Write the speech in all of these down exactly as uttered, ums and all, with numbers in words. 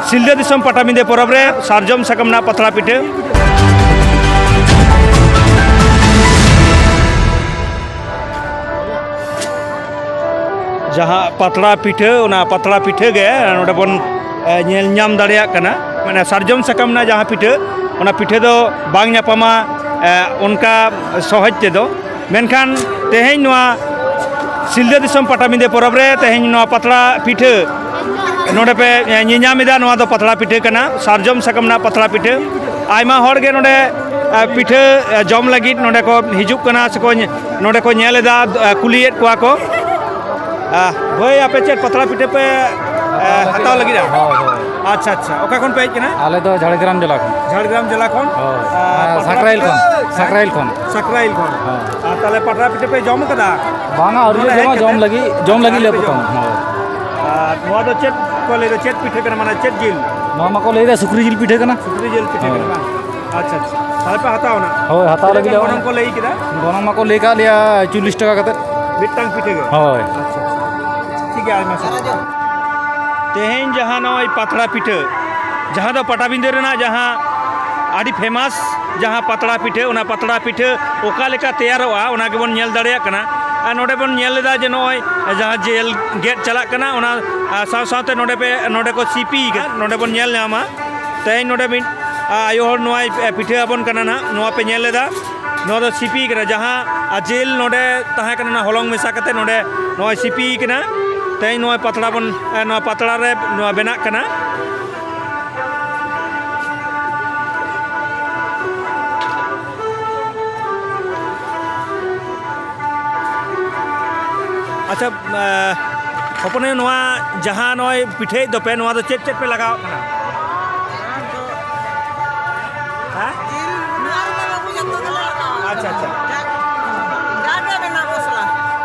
ᱥᱤᱞᱫᱟᱹ ᱫᱤᱥᱚᱢ ᱯᱟᱴᱟᱵᱤᱸᱫᱟᱹ ᱯᱚᱨᱚᱵᱽ ᱨᱮ ᱥᱟᱨᱡᱚᱢ ᱥᱟᱠᱟᱢ ᱨᱮᱱᱟᱜ ᱯᱟᱛᱲᱟ ᱯᱤᱴᱷᱟᱹ᱾ ᱡᱟᱦᱟᱸ ᱯᱟᱛᱲᱟ ᱯᱤᱴᱷᱟᱹ, ᱚᱱᱟ ᱯᱟᱛᱲᱟ ᱯᱤᱴᱷᱟᱹ ᱜᱮ ᱱᱚᱰᱮ ᱵᱚᱱ, ᱮ, ᱧᱮᱞ ᱧᱟᱢ ᱫᱟᱲᱮᱭᱟᱜ ᱠᱟᱱᱟ᱾ ᱢᱟᱱᱮ ᱥᱟᱨᱡᱚᱢ ᱥᱟᱠᱟᱢ ᱨᱮᱱᱟᱜ ᱡᱟᱦᱟᱸ ᱯᱤᱴᱷᱟᱹ, ᱚᱱᱟ ᱯᱤᱴᱷᱟᱹ ᱫᱚ ᱵᱟᱝ ᱧᱟᱯᱟᱢᱟ, ᱮ, ᱚᱱᱠᱟ ᱥᱚᱦᱚᱡᱽ ᱛᱮᱫᱚ᱾ ᱢᱮᱱᱠᱷᱟᱱ ᱛᱮᱦᱮᱧ ᱱᱚᱣᱟ ᱥᱤᱞᱫᱟᱹ ᱫᱤᱥᱚᱢ ᱯᱟᱴᱟᱵᱤᱸᱫᱟᱹ ᱯᱚᱨᱚᱵᱽ ᱨᱮ ᱛᱮᱦᱮᱧ ᱱᱚᱣᱟ ᱯᱟᱛᱲᱟ ᱯᱤᱴᱷᱟᱹ ᱱᱚᱰᱮ ᱯᱮ, ᱮ, ᱧᱮᱧᱟᱢ ᱮᱫᱟ, ᱱᱚᱣᱟ ᱫᱚ ᱯᱟᱛᱲᱟ ᱯᱤᱴᱷᱟᱹ ᱠᱟᱱᱟ, ᱥᱟᱨᱡᱚᱢ ᱥᱟᱠᱟᱢ ᱨᱮᱱᱟᱜ ᱯᱟᱛᱲᱟ ᱯᱤᱴᱷᱟᱹ᱾ ᱟᱭᱢᱟ ᱦᱚᱲ ᱜᱮ ᱱᱚᱰᱮ, ᱮ, ᱯᱤᱴᱷᱟᱹ, ᱮ, ᱡᱚᱢ ᱞᱟᱹᱜᱤᱫ ᱱᱚᱰᱮ ᱠᱚ ᱦᱤᱡᱩᱜ ᱠᱟᱱᱟ ᱥᱮᱠᱚ ᱧᱮ-, ᱱᱚᱰᱮ ᱠᱚ ᱧᱮᱞ ᱮᱫᱟ, ᱮ, ᱠᱩᱞᱤᱭᱮᱫ ᱠᱚᱣᱟ ᱠᱚ᱾ ᱮ, ᱵᱷᱟᱹᱭ, ᱟᱯᱮ ᱪᱮᱫ ᱯᱟᱛᱲᱟ ᱯᱤᱴᱷᱟᱹ ᱯᱮ, ᱮ, ᱦᱟᱛᱟᱣ ᱞᱟᱹᱜᱤᱫᱟ? ᱦᱳᱭ, ᱦᱳᱭ᱾ ᱟᱪᱪᱷᱟ, ᱟᱪᱪᱷᱟ᱾ ᱚᱠᱟ ᱠᱷᱚᱱ ᱯᱮ ᱦᱮᱡ ᱠᱟᱱᱟ? ᱟᱞᱮ ᱫᱚ ᱡᱷᱟᱲᱜᱨᱟᱢ ᱡᱮᱞᱟ ᱠᱷᱚᱱ᱾ ᱡᱷᱟᱲᱜᱨᱟᱢ ᱡᱮᱞᱟ ᱠᱷᱚᱱ? ᱦᱳᱭ᱾ ᱟᱨ ᱦᱮᱸ, ᱯᱟᱛᱲᱟ ᱥᱟᱠᱨᱟᱭᱤᱞ ᱯᱤᱴᱷᱟᱹ? ᱠᱷᱚᱱ, ᱥᱟᱠᱨᱟᱭᱤᱞ ᱠᱷᱚᱱ᱾ ᱦᱮᱸ᱾ ᱟᱨ ᱛᱟᱦᱞᱮ ᱯᱟᱛᱲᱟ ᱯᱤᱴᱷᱟᱹ ᱯᱮ ᱡᱚᱢ ᱠᱟᱫᱟ? ᱵᱟᱝᱟ, ᱟᱹᱣᱨᱤ ᱞᱮ ᱱᱚᱰᱮ ᱦᱮᱡ ᱡᱚᱢᱟ, ᱠᱟᱛᱮ? ᱡᱚᱢ ᱞᱟᱹᱜᱤᱫ, ᱡᱚᱢ ᱞᱟᱹᱜᱤᱫ ᱞᱮ ᱟᱹᱣᱨᱤ ᱯᱮ ᱯᱨᱚᱛᱷᱚᱢ᱾ ᱡᱚᱢᱟ? ᱦᱳᱭ᱾ ᱟᱨ ᱱᱚᱣᱟ ᱫᱚ ᱪᱮᱫ ᱠᱚ ᱞᱟᱹᱭ ᱫᱟ, ᱪᱮᱫ ᱯᱤᱴᱷᱟᱹ ᱠᱟᱱᱟ, ᱢᱟᱱᱮ ᱪᱮᱫ ᱡᱤᱞ? ᱱᱚᱣᱟ ᱢᱟᱠᱚ ᱞᱟᱹᱭ ᱫᱟ ᱥᱩᱠᱨᱤ ᱡᱤᱞ ᱯᱤᱴᱷᱟᱹ ᱠᱟᱱᱟ᱾ ᱥᱩᱠᱨᱤ ᱡᱤᱞ ᱯᱤᱴᱷᱟᱹ ᱦᱳᱭ᱾ ᱠᱟᱱᱟ ᱵᱟᱝ? ᱟᱪᱪᱷᱟ, ᱟᱪᱪᱷᱟ᱾ ᱛᱟᱦᱞᱮ ᱯᱮ ᱦᱟᱛᱟᱣᱟ ᱱᱟᱜ? ᱦᱳᱭ, ᱦᱟᱛᱟᱣ ᱛᱤᱱᱟᱹᱜ ᱞᱟᱹᱜᱤᱫ ᱞᱮ ᱜᱟᱱ ᱜᱚᱱᱚᱝ ᱠᱚ ᱞᱟᱹᱭ ᱠᱮᱫᱟ? ᱜᱚᱱᱚᱝ ᱢᱟᱠᱚ ᱞᱟᱹᱭ ᱠᱟᱜ ᱞᱮᱭᱟ ᱪᱚᱞᱞᱤᱥ ᱴᱟᱠᱟ ᱠᱟᱛᱮᱫ᱾ ᱢᱤᱫᱴᱟᱝ ᱯᱤᱴᱷᱟᱹ ᱜᱮ? ᱦᱳᱭ᱾ ᱟᱪᱪᱷᱟ, ᱟᱪᱪᱷᱟ᱾ ᱴᱷᱤᱠ ᱜᱮᱭᱟ, ᱟᱭᱢᱟ ᱥᱟᱨᱦᱟᱣ᱾ ᱛᱮᱦᱮᱧ ᱡᱟᱦᱟᱸ ᱱᱚᱜᱼᱚᱭ ᱯᱟᱛᱲᱟ ᱯᱤᱴᱷᱟᱹ, ᱡᱟᱦᱟᱸ ᱫᱚ ᱯᱟᱴᱟᱵᱤᱸᱫᱟᱹ ᱨᱮᱱᱟᱜ ᱡᱟᱦᱟᱸ ᱟᱹᱰᱤ famous ᱡᱟᱦᱟᱸ ᱯᱟᱛᱲᱟ ᱯᱤᱴᱷᱟᱹ, ᱚᱱᱟ ᱯᱟᱛᱲᱟ ᱯᱤᱴᱷᱟᱹ ᱚᱠᱟ ᱞᱮᱠᱟ ᱛᱮᱭᱟᱨᱚᱜᱼᱟ, ᱚᱱᱟ ᱜᱮᱵᱚᱱ ᱧᱮᱞ ᱫᱟᱲᱮᱭᱟᱜ ᱠᱟᱱᱟ᱾ ᱟᱨ ᱱᱚᱰᱮ ᱵᱚᱱ ᱧᱮᱞ ᱮᱫᱟ ᱡᱮ ᱱᱚᱜᱼᱚᱭ ᱡᱟᱦᱟᱸ ᱡᱮᱞ ᱜᱮᱫ ᱪᱟᱞᱟᱜ ᱠᱟᱱᱟ, ᱚᱱᱟ, ᱟᱨ ᱥᱟᱶ ᱥᱟᱶᱛᱮ ᱱᱚᱰᱮ ᱯᱮ, ᱱᱚᱰᱮ ᱠᱚ ᱥᱤᱯᱤ ᱠᱟᱱᱟ, ᱱᱚᱰᱮ ᱵᱚᱱ ᱧᱮᱞ ᱧᱟᱢᱟ᱾ ᱛᱮᱦᱮᱧ ᱱᱚᱰᱮ ᱢᱤᱫ, ᱟ, ᱟᱭᱳ ᱦᱚᱲ ᱱᱚᱣᱟᱭ ᱯᱤᱴᱷᱟᱹ ᱟᱵᱚᱱ ᱠᱟᱱᱟ ᱱᱟᱦᱟᱜ, ᱱᱚᱣᱟ ᱯᱮ ᱧᱮᱞ ᱮᱫᱟ᱾ ᱱᱚᱣᱟ ᱫᱚ ᱥᱤᱯᱤ ᱠᱟᱱᱟ, ᱡᱟᱦᱟᱸ, ᱟᱨ ᱡᱤᱞ ᱱᱚᱰᱮ ᱛᱟᱦᱮᱸ ᱠᱟᱱᱟ, ᱚᱱᱟ ᱦᱚᱞᱚᱝ ᱢᱮᱥᱟ ᱠᱟᱛᱮ ᱱᱚᱰᱮ ᱱᱚᱜᱼᱚᱭ ᱥᱤᱯᱤ ᱠᱟᱱᱟ᱾ ᱛᱮᱦᱮᱧ ᱱᱚᱜᱼᱚᱭ ᱯᱟᱛᱲᱟ ᱵᱚᱱ, ᱮ, ᱱᱚᱣᱟ ᱯᱟᱛᱲᱟ ᱨᱮ ᱱᱚᱣᱟ ᱵᱮᱱᱟᱜ ᱠᱟᱱᱟ᱾ ᱟᱪᱪᱷᱟ, ᱮ, ᱦᱚᱯᱚᱱ ᱟᱭᱳ, ᱱᱚᱣᱟ ᱡᱟᱦᱟᱸ ᱱᱚᱜᱼᱚᱭ ᱯᱤᱴᱷᱟᱹᱭᱮᱫ ᱫᱚᱯᱮ, ᱱᱚᱣᱟ ᱫᱚ ᱪᱮᱫ ᱪᱮᱫ ᱯᱮ ᱞᱟᱜᱟᱣᱟᱜ ᱠᱟᱱᱟ? ᱦᱮᱸ? ᱡᱤᱞ, ᱱᱚᱣᱟ ᱨᱮᱫᱚ ᱵᱟᱹᱵᱩ ᱡᱚᱛᱚ ᱜᱮᱞᱮ ᱞᱟᱜᱟᱣᱟ᱾ ᱟᱪᱪᱷᱟ, ᱟᱪᱪᱷᱟ᱾ ᱡᱟ, ᱡᱟ ᱜᱮ ᱢᱮᱱᱟᱜ ᱢᱚᱥᱞᱟ᱾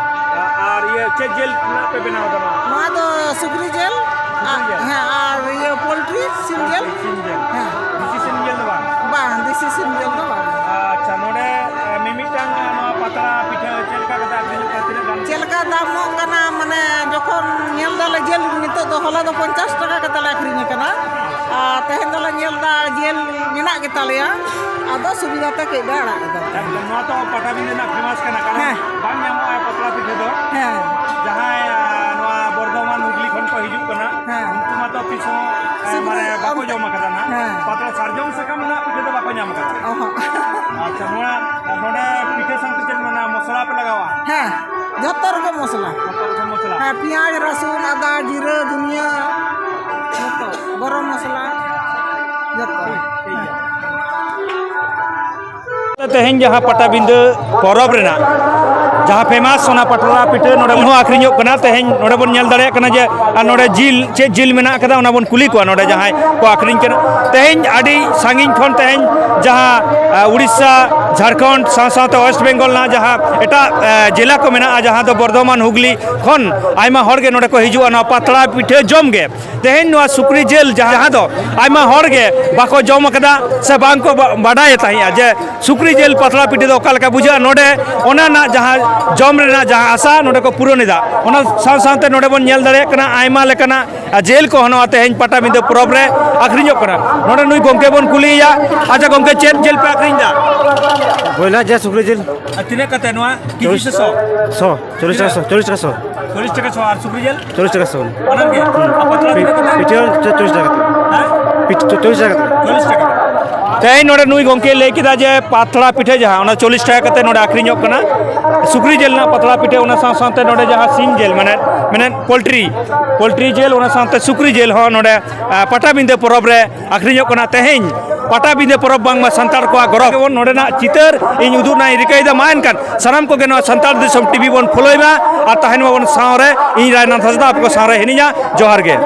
ᱟ-, ᱟᱨ ᱤᱭᱟᱹ ᱪᱮᱫ ᱡᱤᱞ ᱨᱮᱱᱟᱜ ᱯᱮ ᱵᱮᱱᱟᱣ ᱮᱫᱟ ᱱᱚᱣᱟ? ᱱᱚᱣᱟ ᱫᱚ ᱥᱩᱠᱨᱤ ᱡᱤᱞ, ᱥᱩᱠᱨᱤ ᱟᱨ, ᱡᱤᱞ? ᱦᱮᱸ, ᱟᱨ ᱤᱭᱟᱹ ᱯᱳᱞᱴᱨᱤ, ᱥᱤᱢ ᱡᱤᱞ᱾ ᱥᱤᱢ ᱡᱤᱞ? ᱦᱮᱸ᱾ ᱫᱮᱥᱤ ᱥᱤᱢ ᱡᱤᱞ ᱫᱚ ᱵᱟᱝ? ᱵᱟᱝ, ᱫᱮᱥᱤ ᱥᱤᱢ ᱡᱤᱞ ᱫᱚ ᱵᱟᱝ᱾ ᱟᱪᱪᱷᱟ, ᱱᱚᱰᱮ, ᱮ, ᱢᱤᱢᱤᱫᱴᱟᱝ, ᱮ, ᱱᱚᱣᱟ ᱯᱟᱛᱲᱟ ᱯᱤᱴᱷᱟᱹ ᱪᱮᱫ ᱞᱮᱠᱟ ᱠᱟᱛᱮ ᱟᱹᱠᱷᱨᱤᱧᱚᱜ ᱠᱟᱱᱟ? ᱛᱤᱱᱟᱹᱜ ᱜᱟᱱ? ᱪᱮᱫ ᱞᱮᱠᱟ ᱫᱟᱢᱚᱜ ᱠᱟᱱᱟ, ᱢᱟᱱᱮ, ᱡᱚᱠᱷᱚᱱ ᱧᱮᱞ ᱫᱟᱞᱮ ᱡᱤᱞ, ᱱᱤᱛᱚᱜ ᱫᱚ ᱦᱚᱞᱟ ᱫᱚ ᱯᱚᱧᱪᱟᱥ ᱴᱟᱠᱟ ᱠᱟᱛᱮ ᱞᱮ ᱟᱹᱠᱷᱨᱤᱧ ᱟᱠᱟᱫᱟ᱾ ᱟᱞᱮᱭᱟ, ᱟᱫᱚ ᱥᱩᱵᱤᱫᱷᱟ ᱛᱮ ᱠᱟᱹᱡ ᱞᱮ ᱟᱲᱟᱜ ᱮᱫᱟ᱾ ᱮᱠᱫᱚᱢ, ᱱᱚᱣᱟ ᱛᱚ ᱯᱟᱴᱟᱵᱤᱸᱫᱟᱹ ᱨᱮᱱᱟᱜ famous ᱠᱟᱱᱟ, ᱠᱟᱨᱚᱱ ᱦᱮᱸ᱾ ᱵᱟᱝ ᱧᱟᱢᱚᱜᱼᱟ ᱯᱟᱛᱲᱟ ᱯᱤᱴᱷᱟᱹ ᱫᱚ᱾ ᱦᱮᱸ᱾ ᱡᱟᱦᱟᱸᱭ, ᱟ, ᱱᱚᱣᱟ ᱵᱚᱨᱫᱷᱚᱢᱟᱱ ᱦᱩᱜᱽᱞᱤ ᱠᱷᱚᱱ ᱠᱚ ᱦᱤᱡᱩᱜ ᱠᱟᱱᱟ, ᱦᱮᱸ᱾ ᱩᱱᱠᱩ ᱢᱟᱛᱚ ᱛᱤᱥ ᱦᱚᱸ, ᱮ, ᱥᱩᱵᱤᱫᱷᱟ ᱢᱟᱱᱮ ᱵᱟᱠᱚ ᱚᱱ- ᱡᱚᱢ ᱟᱠᱟᱫᱟ ᱱᱟᱜ᱾ ᱦᱮᱸ᱾ ᱯᱟᱛᱲᱟ ᱥᱟᱨᱡᱚᱢ ᱥᱟᱠᱟᱢ ᱨᱮᱱᱟᱜ ᱯᱤᱴᱷᱟᱹ ᱫᱚ ᱵᱟᱠᱚ ᱧᱟᱢ ᱟᱠᱟᱫᱟ᱾ ᱚᱦᱚᱸ᱾ ᱟᱪᱪᱷᱟ, ᱱᱚᱣᱟ, ᱱᱚᱰᱮ ᱯᱤᱴᱷᱟᱹ ᱥᱟᱶᱛᱮ ᱪᱮᱫ ᱢᱮᱱᱟᱜᱼᱟ, ᱢᱚᱥᱞᱟ ᱯᱮ ᱞᱟᱜᱟᱣᱟ? ᱦᱮᱸ, ᱡᱚᱛᱚ ᱨᱚᱠᱚᱢ ᱢᱚᱥᱞᱟ᱾ ᱡᱚᱛᱚ ᱨᱚᱠᱚᱢ ᱢᱚᱥᱞᱟ᱾ ᱦᱮᱸ, ᱯᱮᱸᱭᱟᱡᱽ, ᱨᱟᱹᱥᱩᱱ, ᱟᱫᱟ, ᱡᱤᱨᱟᱹ, ᱫᱷᱩᱱᱤᱭᱟᱹ, ᱡᱚᱛᱚ, ᱜᱚᱨᱚᱢ ᱢᱚᱥᱞᱟ, ᱡᱚᱛᱚ᱾ ᱴᱷᱤᱠ, ᱴᱷᱤᱠ ᱜᱮᱭᱟ᱾ ᱦᱮᱸ᱾ ᱛᱮᱦᱮᱧ ᱡᱟᱦᱟᱸ ᱯᱟᱴᱟᱵᱤᱸᱫᱟᱹ ᱯᱚᱨᱚᱵᱽ ᱨᱮᱱᱟᱜ ᱡᱟᱦᱟᱸ famous, ᱚᱱᱟ ᱯᱟᱛᱲᱟ ᱯᱤᱴᱷᱟᱹ ᱱᱚᱰᱮ ᱦᱚᱸ ᱟᱹᱠᱷᱨᱤᱧᱚᱜ ᱠᱟᱱᱟ᱾ ᱛᱮᱦᱮᱧ ᱱᱚᱰᱮ ᱵᱚᱱ ᱧᱮᱞ ᱫᱟᱲᱮᱭᱟᱜ ᱠᱟᱱᱟ ᱡᱮ, ᱟᱨ ᱱᱚᱰᱮ ᱡᱤᱞ, ᱪᱮᱫ ᱡᱤᱞ ᱢᱮᱱᱟᱜ ᱟᱠᱟᱫᱟ, ᱚᱱᱟ ᱵᱚᱱ ᱠᱩᱞᱤ ᱠᱚᱣᱟ ᱱᱚᱰᱮ ᱡᱟᱦᱟᱸᱭ ᱠᱚ ᱟᱹᱠᱷᱨᱤᱧ ᱠᱟᱱᱟ᱾ ᱛᱮᱦᱮᱧ ᱟᱹᱰᱤ ᱥᱟᱺᱜᱤᱧ ᱠᱷᱚᱱ ᱛᱮᱦᱮᱧ ᱡᱟᱦᱟᱸ, ᱟ, ᱩᱲᱤᱥᱥᱟ, ᱡᱷᱟᱲᱠᱷᱚᱸᱰ ᱥᱟᱶ ᱥᱟᱶᱛᱮ West Bengal ᱨᱮᱱᱟᱜ ᱡᱟᱦᱟᱸ ᱮᱴᱟᱜ, ᱟ, ᱡᱮᱞᱟ ᱠᱚ ᱢᱮᱱᱟᱜᱼᱟ, ᱡᱟᱦᱟᱸ ᱫᱚ ᱵᱚᱨᱫᱷᱚᱢᱟᱱ, ᱦᱩᱜᱽᱞᱤ ᱠᱷᱚᱱ ᱟᱭᱢᱟ ᱦᱚᱲ ᱜᱮ ᱱᱚᱰᱮ ᱠᱚ ᱦᱤᱡᱩᱜᱼᱟ ᱱᱚᱣᱟ ᱯᱟᱛᱲᱟ ᱯᱤᱴᱷᱟᱹ ᱡᱚᱢ ᱜᱮ᱾ ᱛᱮᱦᱮᱧ ᱱᱚᱣᱟ ᱥᱩᱠᱨᱤ ᱡᱤᱞ ᱡᱟᱦᱟᱸ ᱫᱚ ᱟᱭᱢᱟ ᱦᱚᱲ ᱜᱮ ᱵᱟᱠᱚ ᱡᱚᱢ ᱟᱠᱟᱫᱟ ᱥᱮ ᱵᱟᱝ ᱠᱚ ᱵᱟ-, ᱵᱟᱰᱟᱭ ᱛᱟᱦᱮᱸᱫᱼᱟ ᱡᱮ ᱥᱩᱠᱨᱤ ᱡᱤᱞ ᱯᱟᱛᱲᱟ ᱯᱤᱴᱷᱟᱹ ᱫᱚ ᱚᱠᱟ ᱞᱮᱠᱟ ᱵᱩᱡᱷᱟᱹᱜᱼᱟ, ᱱᱚᱰᱮ ᱚᱱᱟ ᱨᱮᱱᱟᱜ ᱡᱟᱦᱟᱸ ᱡᱚᱢ ᱨᱮᱱᱟᱜ ᱡᱟᱦᱟᱸ ᱟᱥᱟ ᱱᱚᱰᱮ ᱠᱚ ᱯᱩᱨᱚᱱ ᱮᱫᱟ᱾ ᱚᱱᱟ ᱥᱟᱶ ᱥᱟᱶᱛᱮ ᱱᱚᱰᱮ ᱵᱚᱱ ᱧᱮᱞ ᱫᱟᱲᱮᱭᱟᱜ ᱠᱟᱱᱟ ᱟᱭᱢᱟ ᱞᱮᱠᱟᱱᱟᱜ ᱡᱤᱞ ᱠᱚᱦᱚᱸ ᱱᱚᱣᱟ ᱛᱮᱦᱮᱧ ᱯᱟᱴᱟᱵᱤᱸᱫᱟᱹ ᱯᱚᱨᱚᱵᱽ ᱨᱮ ᱟᱹᱠᱷᱨᱤᱧᱚᱜ ᱠᱟᱱᱟ᱾ ᱱᱚᱰᱮ ᱱᱩᱭ ᱜᱚᱢᱠᱮ ᱵᱚᱱ ᱠᱩᱞᱤᱭᱮᱭᱟ, ᱟᱪᱪᱷᱟ ᱜᱚᱢᱠᱮ, ᱪᱮᱫ ᱡᱤᱞ ᱯᱮ ᱟᱹᱠᱷᱨᱤᱧ ᱮᱫᱟ? ᱵᱚᱭᱞᱟᱨ ᱡᱤᱞ, ᱥᱩᱠᱨᱤ ᱡᱤᱞ᱾ ᱟᱨ ᱛᱤᱱᱟᱹᱜ ᱠᱟᱛᱮ ᱱᱚᱣᱟ? ᱠᱮᱡᱤ ᱥᱮ ᱥᱚ? ᱥᱚ, ᱪᱚᱞᱞᱤᱥ ᱴᱟᱠᱟ ᱥᱚ, ᱪᱚᱞᱞᱤᱥ ᱴᱟᱠᱟ ᱥᱚ᱾ ᱪᱚᱞᱞᱤᱥ ᱴᱟᱠᱟ ᱥᱚ, ᱟᱨ ᱥᱩᱠᱨᱤ ᱡᱤᱞ? ᱪᱚᱞᱞᱤᱥ ᱴᱟᱠᱟ ᱥᱚ᱾ ᱵᱟᱱᱟᱨ ᱜᱮ? ᱦᱩᱸ᱾ ᱟᱨ ᱯᱟᱛᱲᱟ ᱯᱤᱴᱷᱟᱹ ᱠᱟᱛᱮ? ᱯᱤᱴᱷᱟᱹ ᱦᱚᱸ ᱪᱚ-, ᱪᱚᱞᱞᱤᱥ ᱴᱟᱠᱟ ᱠᱟᱛᱮ᱾ ᱦᱮᱸ? ᱯᱤᱴᱷᱟᱹ ᱪᱚ-, ᱪᱚᱞᱞᱤᱥ ᱴᱟᱠᱟ ᱠᱟᱛᱮ᱾ ᱪᱚᱞᱞᱤᱥ ᱴᱟᱠᱟ᱾ ᱛᱮᱦᱮᱧ ᱱᱚᱰᱮ ᱱᱩᱭ ᱜᱚᱢᱠᱮᱭ ᱞᱟᱹᱭ ᱠᱮᱫᱟ ᱡᱮ ᱯᱟᱛᱲᱟ ᱯᱤᱴᱷᱟᱹ ᱡᱟᱦᱟᱸ, ᱚᱱᱟ ᱪᱚᱞᱞᱤᱥ ᱴᱟᱠᱟ ᱠᱟᱛᱮ ᱱᱚᱰᱮ ᱟᱹᱠᱷᱨᱤᱧᱚᱜ ᱠᱟᱱᱟ᱾ ᱥᱩᱠᱨᱤ ᱡᱤᱞ ᱨᱮᱱᱟᱜ ᱯᱟᱛᱲᱟ ᱯᱤᱴᱷᱟᱹ, ᱚᱱᱟ ᱥᱟᱶ ᱥᱟᱶᱛᱮ ᱱᱚᱰᱮ ᱡᱟᱦᱟᱸ ᱥᱤᱢ ᱡᱤᱞ, ᱢᱟᱱᱮ, ᱢᱟᱱᱮ ᱯᱳᱞᱴᱨᱤ, ᱯᱳᱞᱴᱨᱤ ᱡᱤᱞ, ᱚᱱᱟ ᱥᱟᱶᱛᱮ ᱥᱩᱠᱨᱤ ᱡᱤᱞ ᱦᱚᱸ ᱱᱚᱰᱮ, ᱟ, ᱯᱟᱴᱟᱵᱤᱸᱫᱟᱹ ᱯᱚᱨᱚᱵᱽ ᱨᱮ ᱟᱹᱠᱷᱨᱤᱧᱚᱜ ᱠᱟᱱᱟ᱾ ᱛᱮᱦᱮᱧ ᱯᱟᱴᱟᱵᱤᱸᱫᱟᱹ ᱯᱚᱨᱚᱵᱽ ᱵᱟᱝᱢᱟ ᱥᱟᱱᱛᱟᱲ ᱠᱚᱣᱟᱜ ᱜᱚᱨᱚᱵᱽ᱾ ᱡᱮᱢᱚᱱ ᱱᱚᱰᱮᱱᱟᱜ ᱪᱤᱛᱟᱹᱨ ᱤᱧ ᱩᱫᱩᱜ ᱨᱮᱱᱟᱜ ᱤᱧ ᱨᱤᱠᱟᱹᱭᱮᱫᱟ᱾ ᱢᱟ ᱮᱱᱠᱷᱟᱱ ᱥᱟᱱᱟᱢ ᱠᱚᱜᱮ ᱱᱚᱣᱟ ᱥᱟᱱᱛᱟᱲ ᱫᱤᱥᱚᱢ ᱴᱤᱵᱷᱤ ᱵᱚᱱ ᱯᱷᱳᱞᱳᱭ ᱢᱟ ᱟᱨ ᱛᱟᱦᱮᱱ ᱢᱟᱵᱚᱱ ᱥᱟᱶᱨᱮ᱾ ᱤᱧ ᱨᱟᱭᱱᱟᱛᱷ ᱦᱟᱸᱥᱫᱟ ᱟᱯᱮ ᱠᱚ ᱥᱟᱶᱨᱮ ᱦᱤᱱᱟᱹᱧᱟ᱾ ᱡᱚᱦᱟᱨ ᱜᱮ᱾